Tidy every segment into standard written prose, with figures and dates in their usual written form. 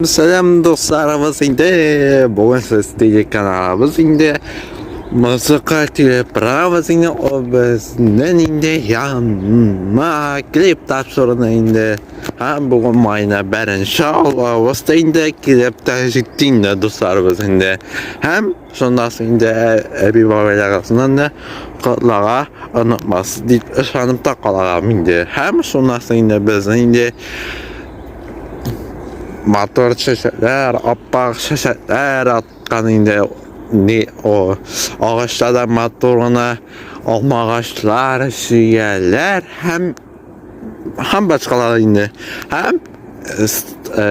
Сәлам, дусларыбыз инде. Бүген сез телеканалыбыз инде. Музыка телеправыз инде. О, безнең инде яңа клип тапшыруны инде. Һәм бүген майна беренче августта инде килеп тә җитте инде дусларыбыз инде. Һәм шуннан соң инде әби бабайларыбызны да котларга онытмас дип ышанып та калам инде. Һәм шуннан соң инде безнең инде матур чәчәкләр, аппак чәчәкләр аткан инде ни о агачта да матур гына алмагачлар, чияләр һәм һәм башкалар инде. Һәм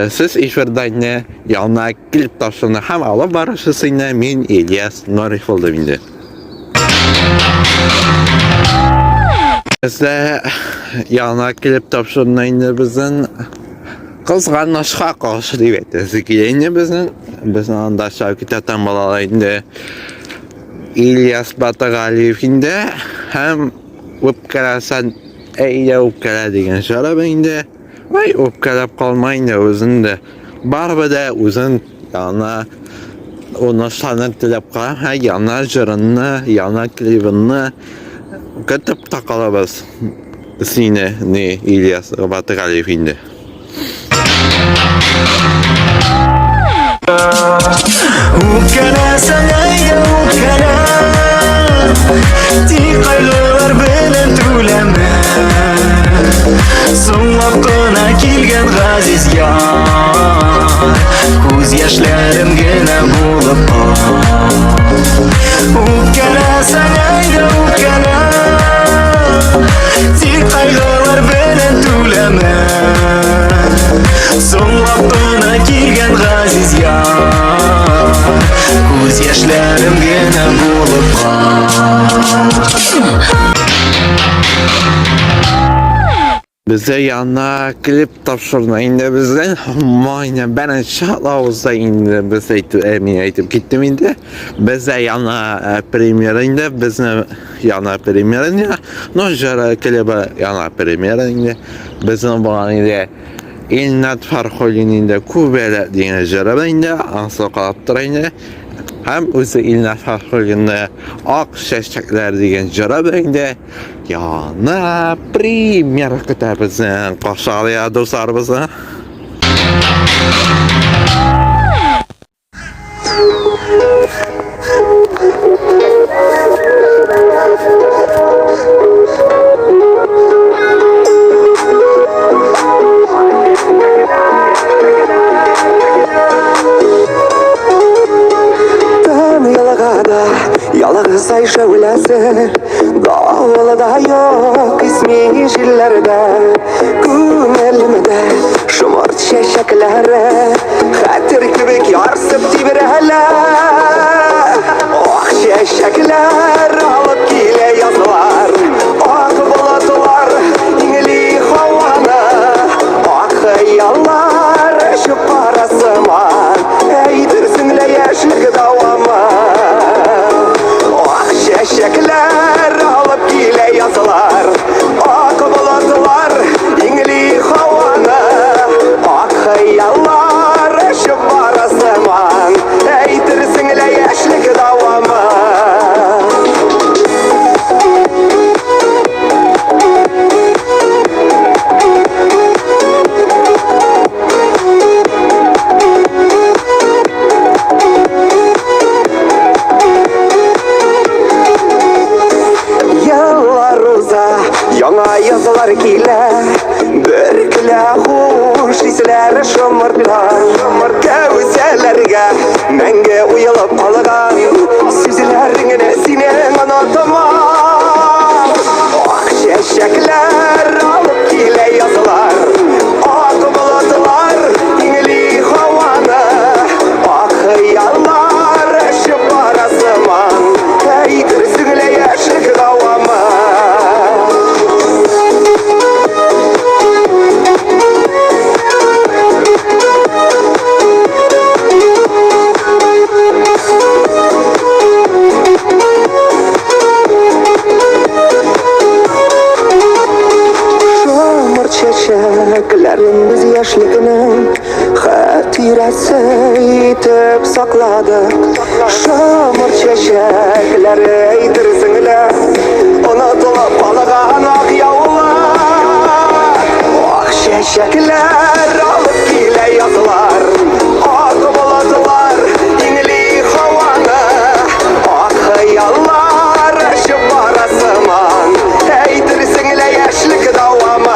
сез эфирда инде яңа клип тапшыруны һәм алып баручысы инде мин Ильяс Нориф булдым инде. Бездә яңа клип тапшыруны инде безнең кызганычка каршы дип әйтәсе килә инде безнең. Безнең анда чыгып китәтән балалар инде Ильяс Батыргалиев инде һәм үпкәләсән әйдә үпкәлә дигән чара инде. Ай, үпкәләп калма инде үзен дә. Барыбер дә үзен яна уңышларны теләп калам һәм яңа җырыңны, яңа клибыңны көтеп тә калабыз. Сине, не, Ильяс Батыргалиев инде. Үпкәләсәң әйдә үпкәлә, тик кайгылар белән түләмә. Соңлап кына килгән газиз яр, күз яшьләрем генә булып кал. Үпкәләсәң әйдә үпкәлә, тик кайгылар белән түләмә. Соңлап кына килгән газиз яр, күз яшьләрем генә булып кал. Бездә яңа клип тапшырды инде бездән. Майна беренче авызда инде без әйтеп, мин әйтеп киттем инде. Бездә яңа премьера инде, безне яңа премьера инде. Ну, җыры клибы яңа премьера инде. Безнең булган инде Илнат Фархуллин инде Күбәләк дигән җыры инде, ансы карап тора инде. Һәм үзе Илнат Фархуллинны Ак чәчәкләр дигән җыры инде. Яңа премьера көтә безнең Кашалия дусларыбызны. Тын елгада ялгыз ай шәүләсе, Давылда юк исми җилләрдә, Күңелемдә шомырт чәчәкләре Хәтер кебек ярсып тибрәлә. Ак чәчәкләр алып килә язлар, Ак болытлар иңли һаваны, Ак хыяллар очып бара сыман, Әйтерсең лә яшьлек дәвамы. Ак чәчәкләр алып килә язлар, Ак болытлар иңли һаваны, Ак хыяллар очып бара сыман, Әйтерсең лә яшьлек дәвамы. Еллар уза, яңа язлар килә, Бөркелә хуш исләр шомыртлар, Кәүсәләргә мәңге уелып калган Сүзләреңне синең онытмам. Ак чәчәкләр алып килә язлар, Ак болытлар иңли һаваны, Ак хыяллар очып бара сыман, Әйтерсең лә яшьлек дәвамы. Яшьлекнең хатирәсе итеп сакладык. Шомырт чәчәкләре әйтерсең лә онытылып калган ак яулык. Ак чәчәкләр алып килә язлар, ак болытлар иңли һаваны, ак хыяллар очып бара сыман, әйтерсең лә яшьлек дәвамы.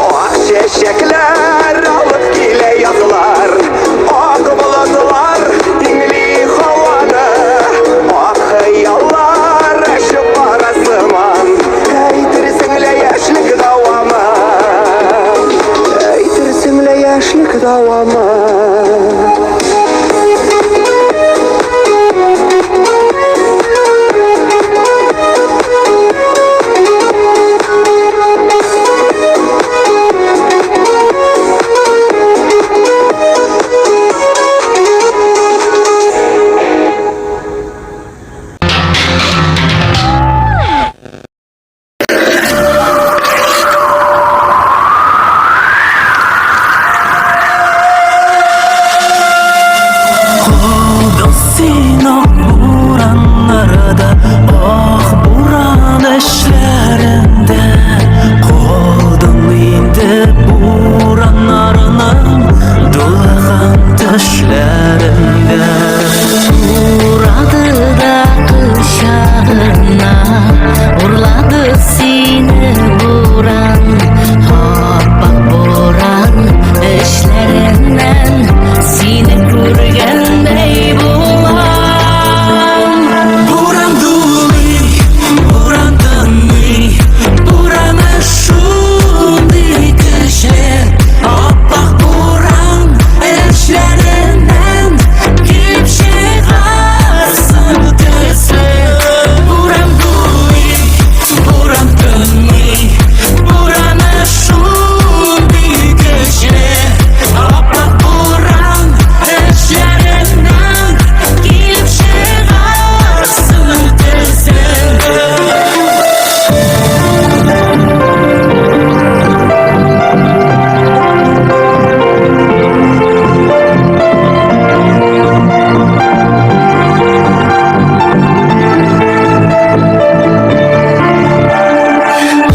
Ак чәчәкләр алып килә язлар, ак болытлар иңли һаваны, ак хыяллар очып бара сыман, әйтерсең лә яшьлек дәвамы. Әйтерсең лә яшьлек дәвамы. Калдың син ак бураннарда, ак буран эшләрендә. Калдың инде бураннарның дулаган төшләрендә. Урады да кочагына, урлады сине буран, ап-ак буран эчләреннән сине күргәндәй булам. Буран дулый, буран тынмый, бураны шундый көчле, ап-ак буран эчләреннән килеп чыгарсың төсле. Буран дулый, буран тынмый, бураны шундый көчле, ап-ак буран эчләреннән килеп чыгарсың төсле.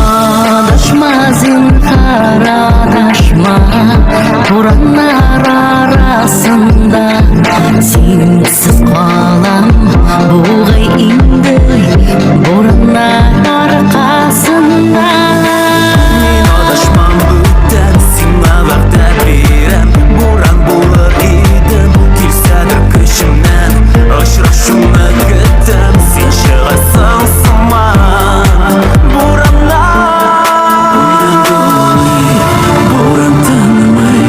Адашма, зинһар, адашма, бураннар арасында синсез калам бугай инде бураннар аркасында. Мин адашмам бүтән, сиңа вәгъдә бирәм. Буран булыр идем, килсәдер көчемнән. Очрашуны көтәм, син чыгасың сыман. Бураннар. Буран дулый, буран тынмый,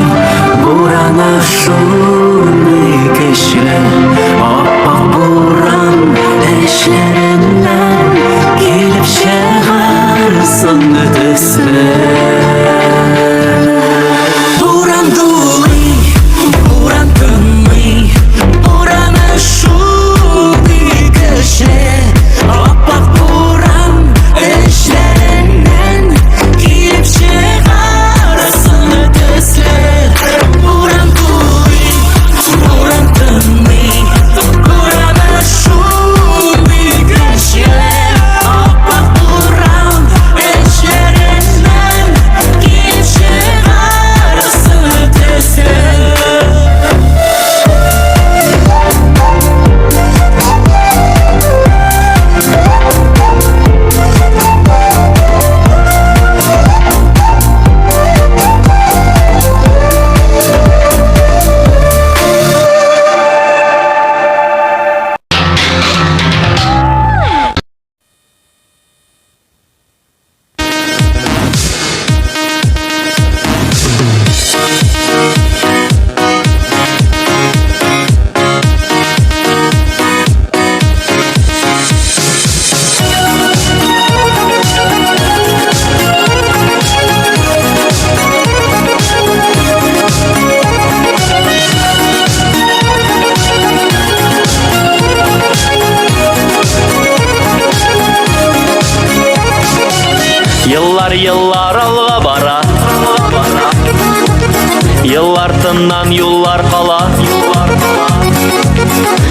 Ел артыннан юллар кала. Юллар кала.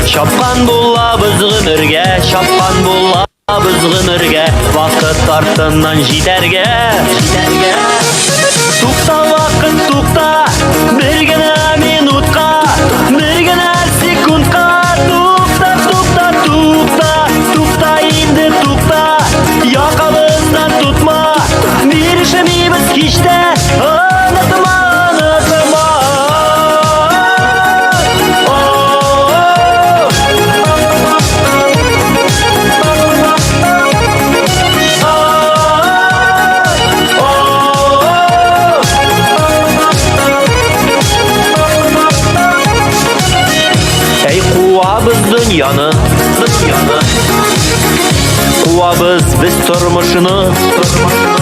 Чапкан булабыз гомергә, чапкан булабыз гомергә, вакыт артыннан җитәргә, җитәргә. Тукта, вакыт, тукта, бер генә минутка, бер генә секундка, тукта, тукта, тукта, тукта инде, тукта, якабыздан тотма, бирешмибез һич тә, онытма, онытма. Әй куабыз дөньяны, дөньяны. Куабыз без тормышны, тормышны.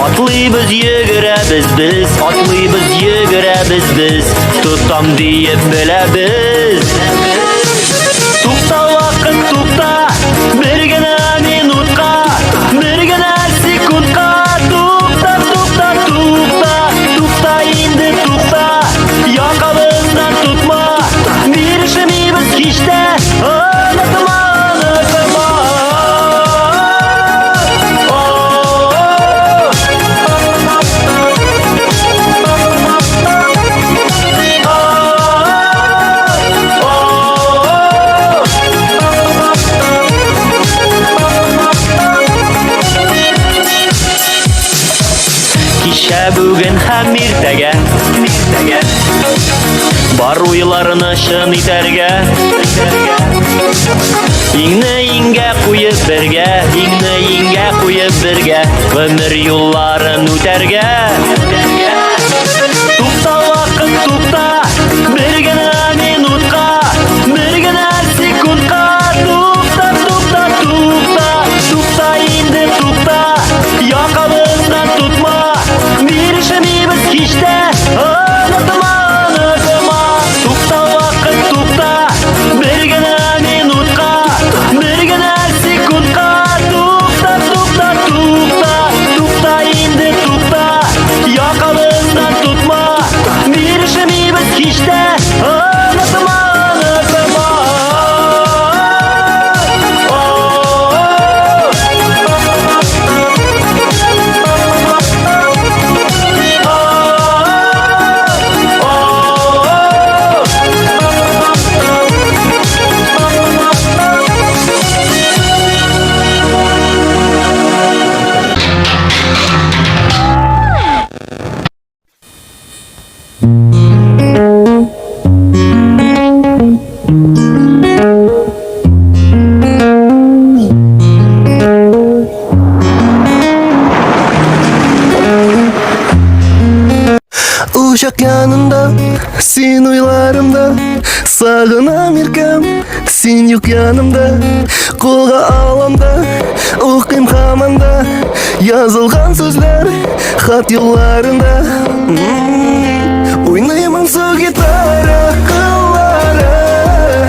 Атлыйбыз, йөгерәбез без, атлыйбыз, йөгерәбез без, тотам диеп беләбез. Тукта, вакыт, тукта, бер генә минутка, бер генә секундка, тукта, тукта, тукта, тукта инде, тукта, якабыздан тотма, бирешмибез һич тә, онытма, онытма. Кичә, бүген һәм иртәгә, иртәгә. Бар уйларны чын итәргә, итәргә. Иңне иңгә куеп бергә, иңне иңгә куеп бергә, гомер юлларын үтәргә. Үтәргә. Тукта, вакыт, тукта, бер генә минутка, бер генә секундка, тукта, тукта, тукта, тукта инде, тукта, якабыздан тотма, бирешмибез һич тә, онытма, онытма. Тукта, вакыт, тукта, бер генә минутка, бер генә секундка, тукта, тукта, тукта, тукта инде, тукта, якабыздан тотма, бирешмибез һич тә, онытма, онытма. Учак янында, син уйларымда, Сагынам иркәм, син юк янымда. Кулга алам да, укыйм һаман да Язылган сүзләр хат юлларында. Уйный моңсу гитара кыллары,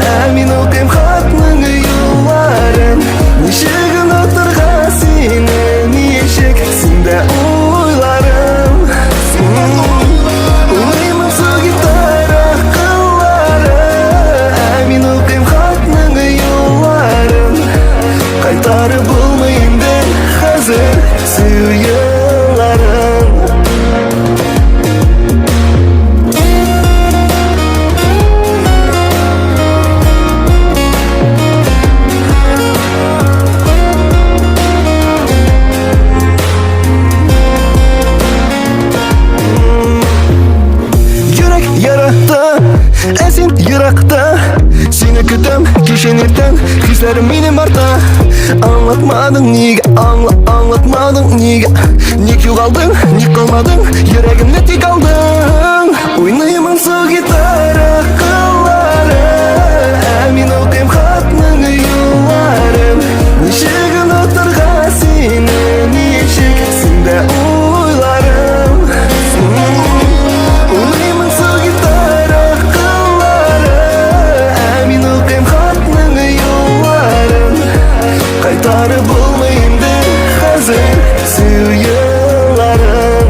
Ә мин укыйм хатның юлларын. Ничек онытырга сине, ничек синдә уйларым? Уйный моңсу гитара кыллары, Ә мин укыйм хатның юлларын. Кайтарып булмый инде хәзер. Сөю елларын. Йөрәк ярата, ә син еракта. Сине көтәм кичен иртән, Хисләрем минем арта. Аңлатмадың нигә, аңла, аңлатмадың нигә? Ник югалдың, ник калмадың, Йөрәгемне тик алдың. Уйный моңсу гитара кыллары, Ә мин укыйм хатның юлларын. Ничек онытырга сине, ничек синдә уйларым? Уйный моңсу гитара кыллары, Ә мин укыйм хатның юлларын. Кайтарып булмый инде хәзер сөю елларын.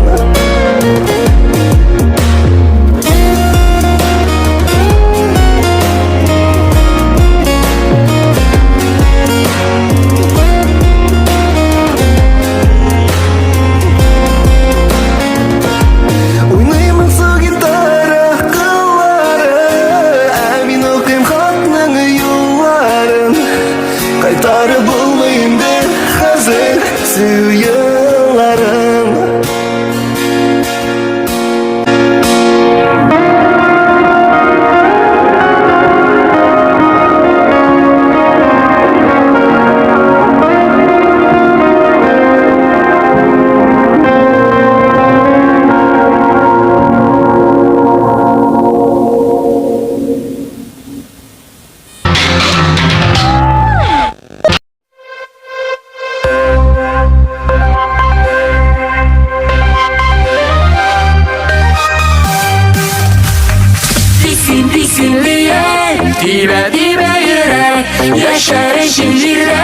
Яшәр өчен җирдә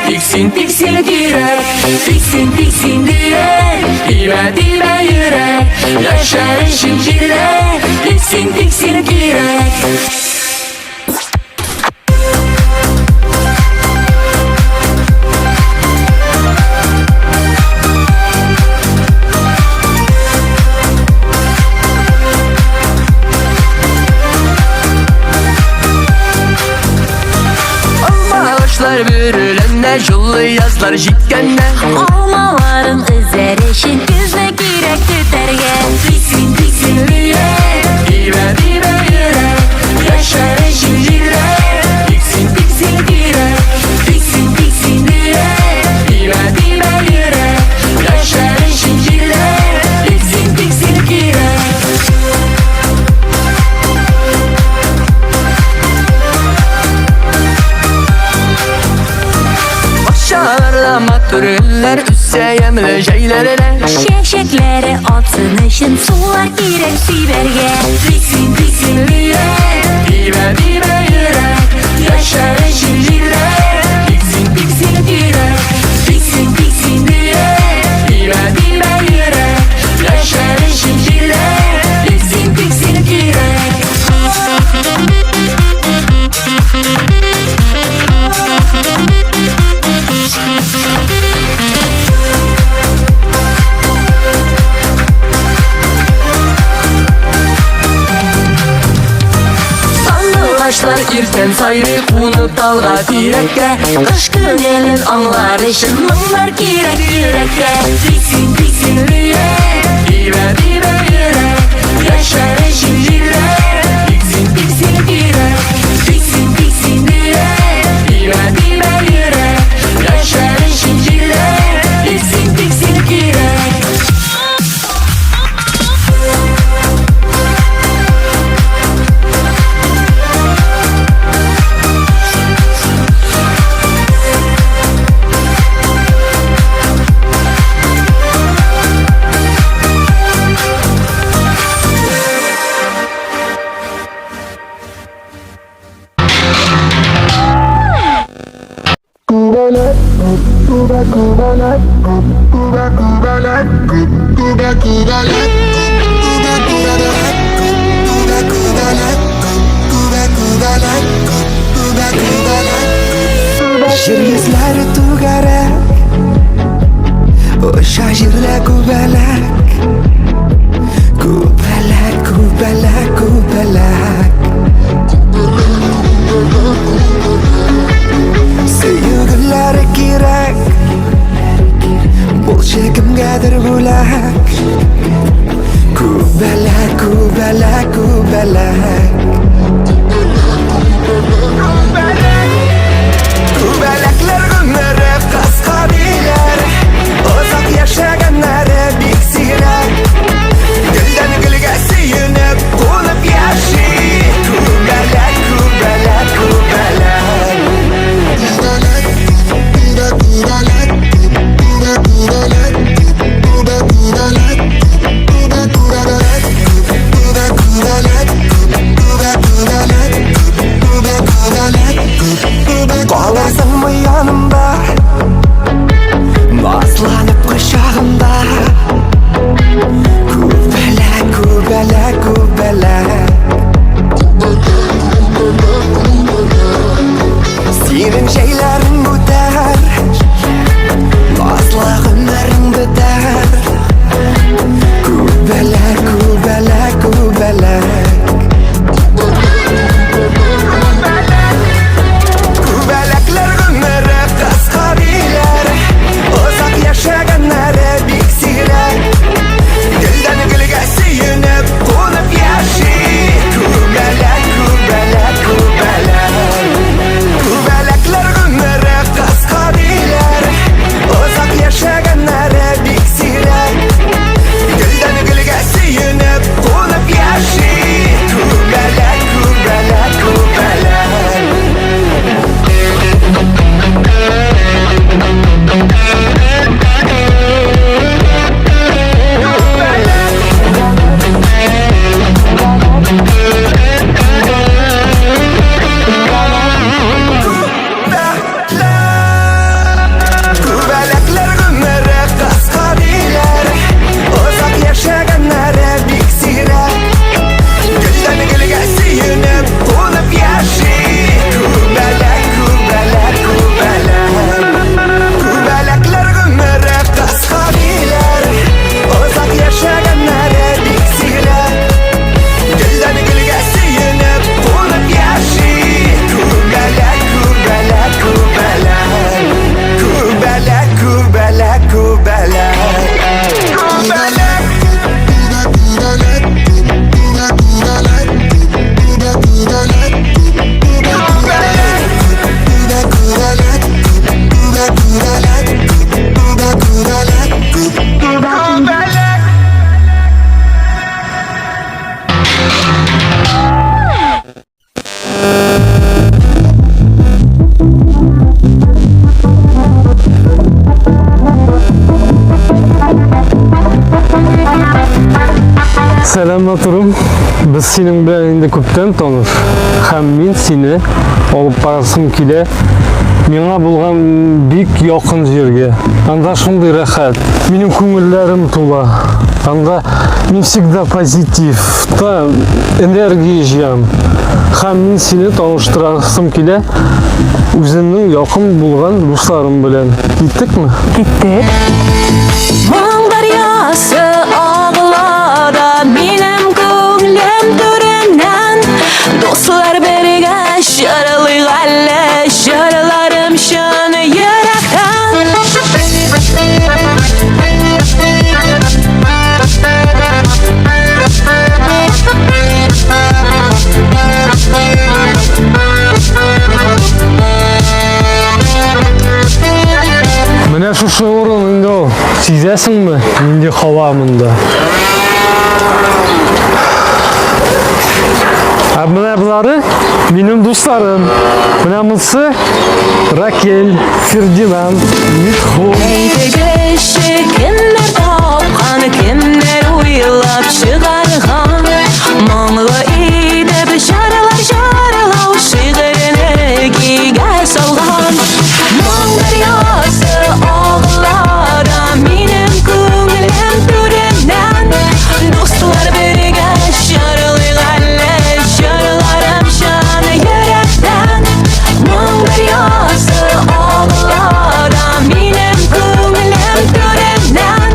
Тик син, тик син кирәк. Тик син, тик син дирәк, Тибә, тибә йөрәк. Яшәр өчен җирдә Тик син, тик син кирәк. Алмагачлар бөреләнә, җылы язлар җиткәндә. Алмаларын өзәр өчен көзне кирәк көтәргә. Тик син, тик син дирәк, Тибә, тибә йөрәк. Яшәр өчен җирдә Тик син, тик син кирәк. Тик син, тик син дирәк, Тибә, тибә йөрәк. Яшәр өчен җирдә Тик син, тик син кирәк. Бакчаларда матур гөлләр үсә ямьле җәйләрдә. Чәчәкләре атсын өчен сулар кирәк сибәргә. Тик син, тик син дирәк, Тибә, тибә йөрәк. Яшәр өчен җирдә Тик син, тик син кирәк. Тик син, тик син дирәк, Тибә, тибә йөрәк. Яшәр өчен җирдә Тик син, тик син кирәк. Сандугачлар иртән сайрый кунып талга тирәккә. Кыш күңелен аңлар өчен моңнар кирәк йөрәккә. Тик син, тик син дирәк, Тибә, тибә йөрәк. Яшәр өчен җирдә Тик син, тик син кирәк. Тик син, тик син дирәк, Тибә, тибә йөрәк. Яшәр өчен җирдә Тик син, тик син кирәк. Җир йөзләре түгәрәк, Оча җирдә күбәләк. Күбәләк, күбәләк, күбәләк. Сөю гөлләре кирәк, Булчы кемгәдер бүләк. Күбәләк, күбәләк, күбәләк. Күбәләкләр гомере кыска диләр, Озак яшәгәннәре бик сирәк. Гөлдән гөлгә сөенеп кунып яши Күбәләк, күбәләк, күбәләк. Калырсыңмы янымда, Назланып кочагымда? Күбәләк, күбәләк, күбәләк. Синең җәйләрең үтәр, Назлы гомерең бетәр. Күбәләк, күбәләк, күбәләк. Күбәләкләр гомере кыска диләр, Озак яшәгәннәре бик сирәк. Гөлдән гөлгә сөенеп кунып яши. Йөрәгем, без синең белән инде күптән таныш. Һәм мин сине алып барасым килә. Миңа булган бик якын җиргә. Анда шундый рәхәт. Минем күңелләрем тула. Анда мин всегда позитивта, энергия җыям. Һәм мин сине таныштырасым килә үземнең якын булган дусларым белән. Киттекме? Киттек. Моң дәрьясы агыла да минем күңлем түреннән. Дуслар бергә җырлыйк әле, җырларым чын йөрәктән. Менә шушы урын инде ул. Сизәсеңме, нинди һава монда? Ә менә болары минем дусларым. Менә монысы Ракель, Фердинанд, Митхун. Әйтегезче, кемнәр тапкан, кемнәр уйлап чыгарган? Моңлы итеп җырлар җырлау шигырен көйгә салган. Моң дәрьясы агыла да минем күңелем түреннән. Дуслар бергә җырлыйк әле, җырларым чын йөрәктән. Моң дәрьясы агыла да минем күңелем түреннән.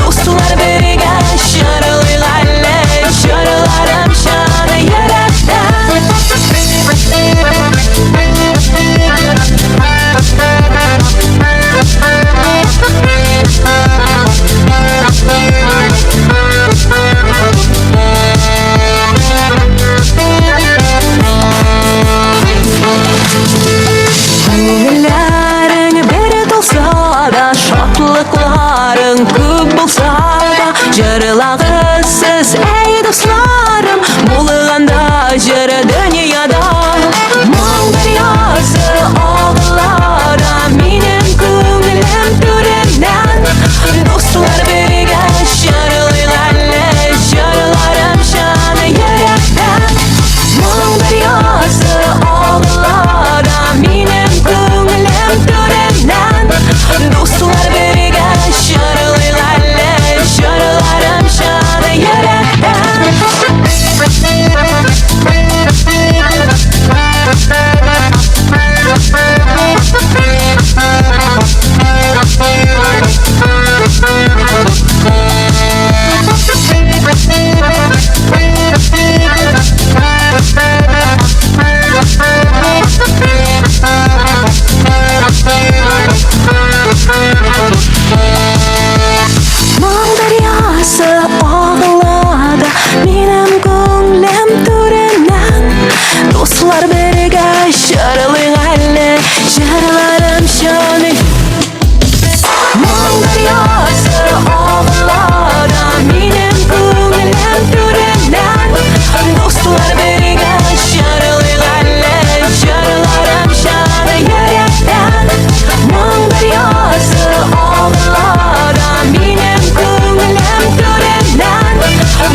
Дуслар бергә җырлыйк әле, җырларым чын йөрәктән. Күңелләрең бер тулса да, шатлыкларың күп булса да, җырлагыз сез, әй дусларым, булганда җыр дөньяда. Моң дәрьясы агыла да минем күңелем түреннән. Дуслар бергә җырлыйк әле, җырларым чын йөрәктән. Моң дәрьясы агыла да минем күңелем түреннән. Дуслар бергә җырлыйк әле, җырларым чын йөрәктән. Моң дәрьясы агыла да минем күңлем түреннән. Дуслар бергә җырлыйк әле, җырларым чын. Моң дәрьясы агыла да минем күңелем түреннән. Дуслар бергә җырлыйк әле, җырларым чын йөрәктән. Моң дәрьясы агыла да минем күңелем түреннән.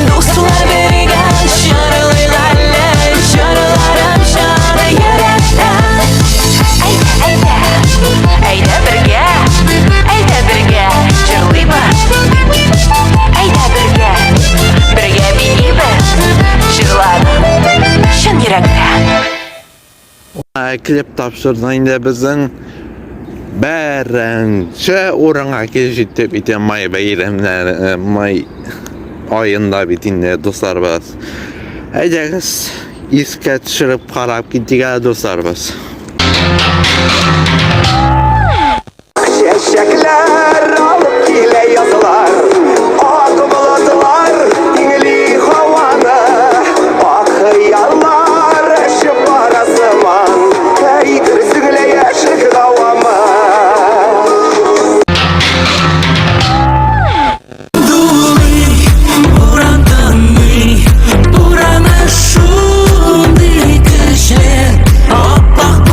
Дуслар бергә җырлыйк әле, җырларым чын йөрәктән. Әйдә, әйдә, әйдә бергә, әйдә бергә җырлыйбыз. Әйдә бергә, бергә биибез. Җырлар чын йөрәктән. Клип тапшырды инде безнең беренче урынга килеп җитте бит май бәйрәмнәре, май аенда бит инде, дусларыбыз. Әйдәгез, искә төшереп карап китик әле, дусларыбыз. Чәчәкләр алып килә язлар, Ак болытлар иңли һаваны, Ак хыяллар очып бара сыман, Әйтерсең лә яшьлек дәвамы. Дулый, буран тынмый, бураны шундый көчле, аппак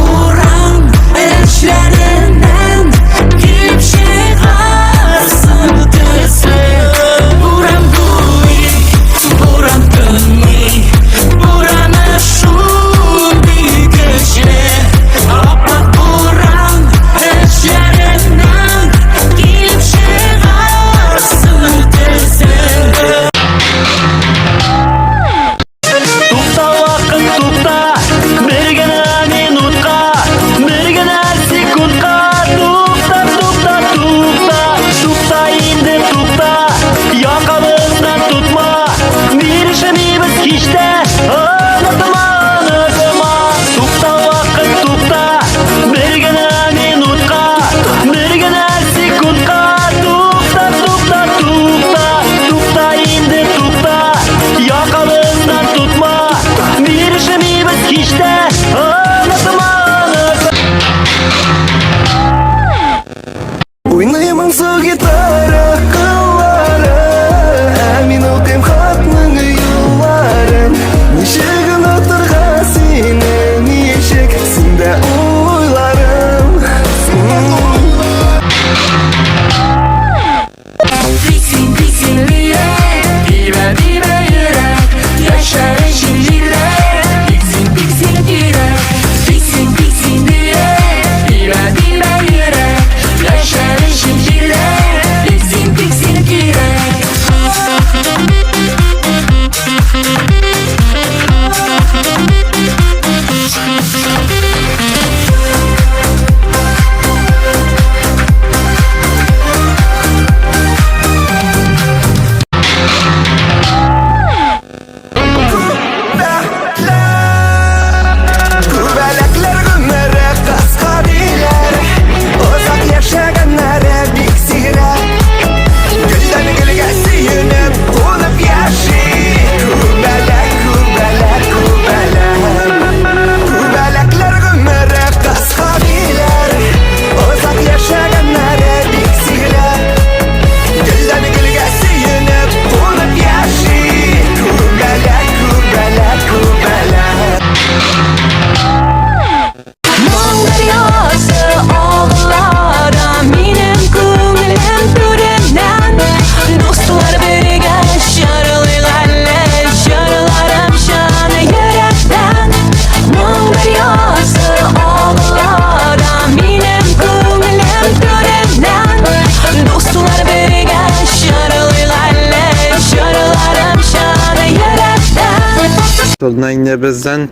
Тапшырды инде бездән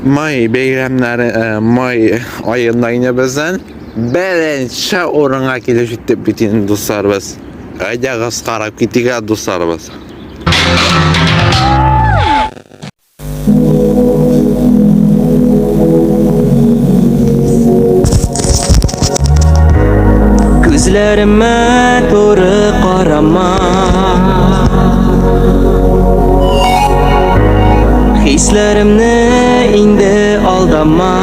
май бәйрәмнәре, э, май аенда инде бездән беренче урынга килеп җиттек бит инде, дусларыбыз. Әйдәгез карап китик, ә, дусларыбыз. Күзләремә туры карама Хисләремне инде алдама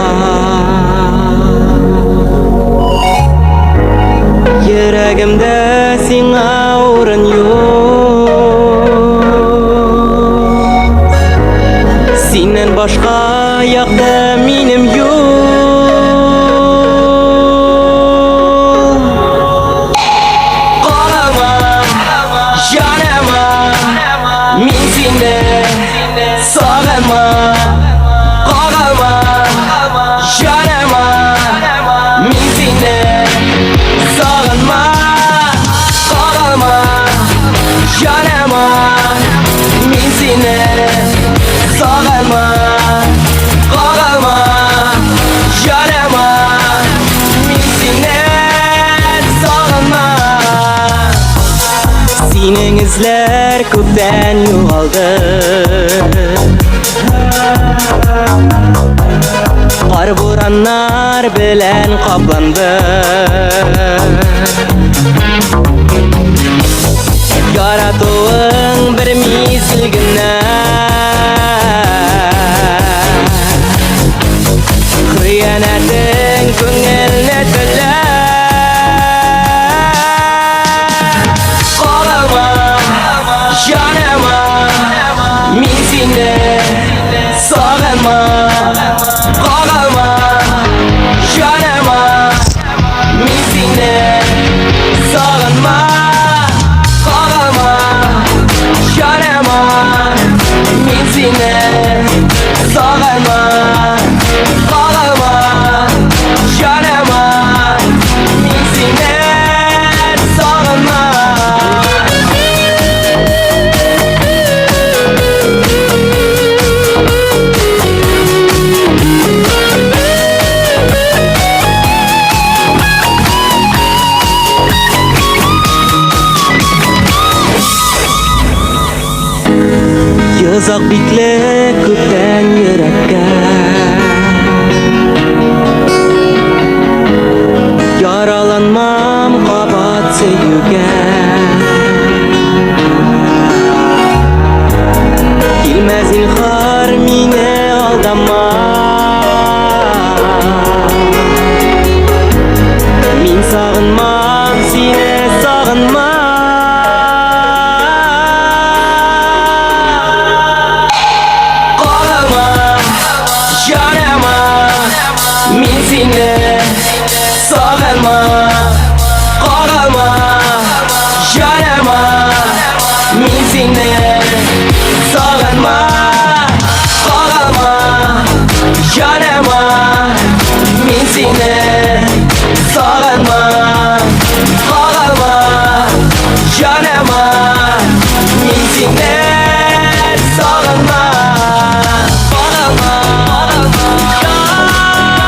Йөрәгемдә сиңа урын юк Синнән башка якты минем юл Карама, җаныма, мин сине сагынма Карама, җаныма, мин сине сагынма Карама, җаныма, мин сине сагынма Карама, җаныма, мин сине сагынма Синең эзләр күптән югалды Кар бураннар белән капланды Яратуың бер мизгел генә Хыянәтең күңелне телә Карама, җаныма, мин сине сагынма Карама, җаныма, мин сине сагынма Карама, җаныма, мин сине сагынма Карама, җаныма, мин сине сагынма Йозак бикле күптән йөрәккә Яраланмам кабат сөюгә Килмә зинһар мине алдама Мин сагынмам сине сагынма Карама, җаныма, мин сине сагынма Карама, җаныма, мин сине сагынма Карама, җаныма, мин сине сагынма Карама, җаныма, мин сине сагынма Карама, җаныма,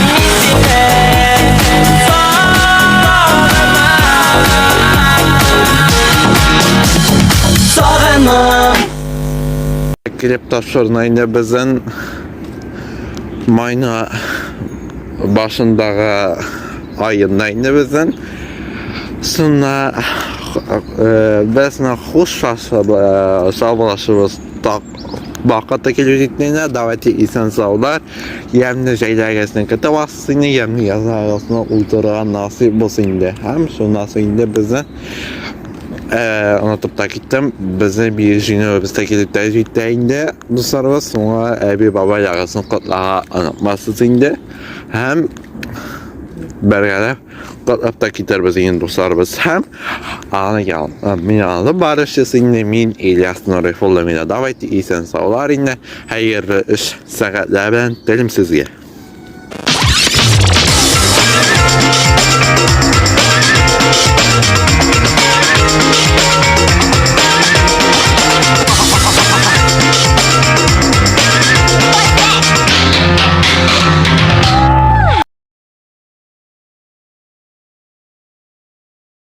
мин сине сагынма Сагынма Килеп тапшырды инде безнең майны башындагы аенда инде безнең. Сонна без хушлашып, саубуллашыбыз так вакыты килеп җитте инде. Давайте исән саулар. Ямьле җәйләрегезне көтеп алсын инде, ямьле язларыгызны уздырырга насыйп булсын инде. Һәм шуннан соң инде безне онытып та киттем. Безнең бөек җиңүебез дә килеп тә җитте инде, дусларыбыз. Шуңа әби бабайларыгызны котларга онытмасыз инде. Һәм бергәләп котлап та китәрбез инде, дусларыбыз. Һәм аны мин алып баручысы инде мин Ильяс Нурифулла. Мине давайте исән саулар инде. Хәерле эш сәгатьләр белән телим сезгә.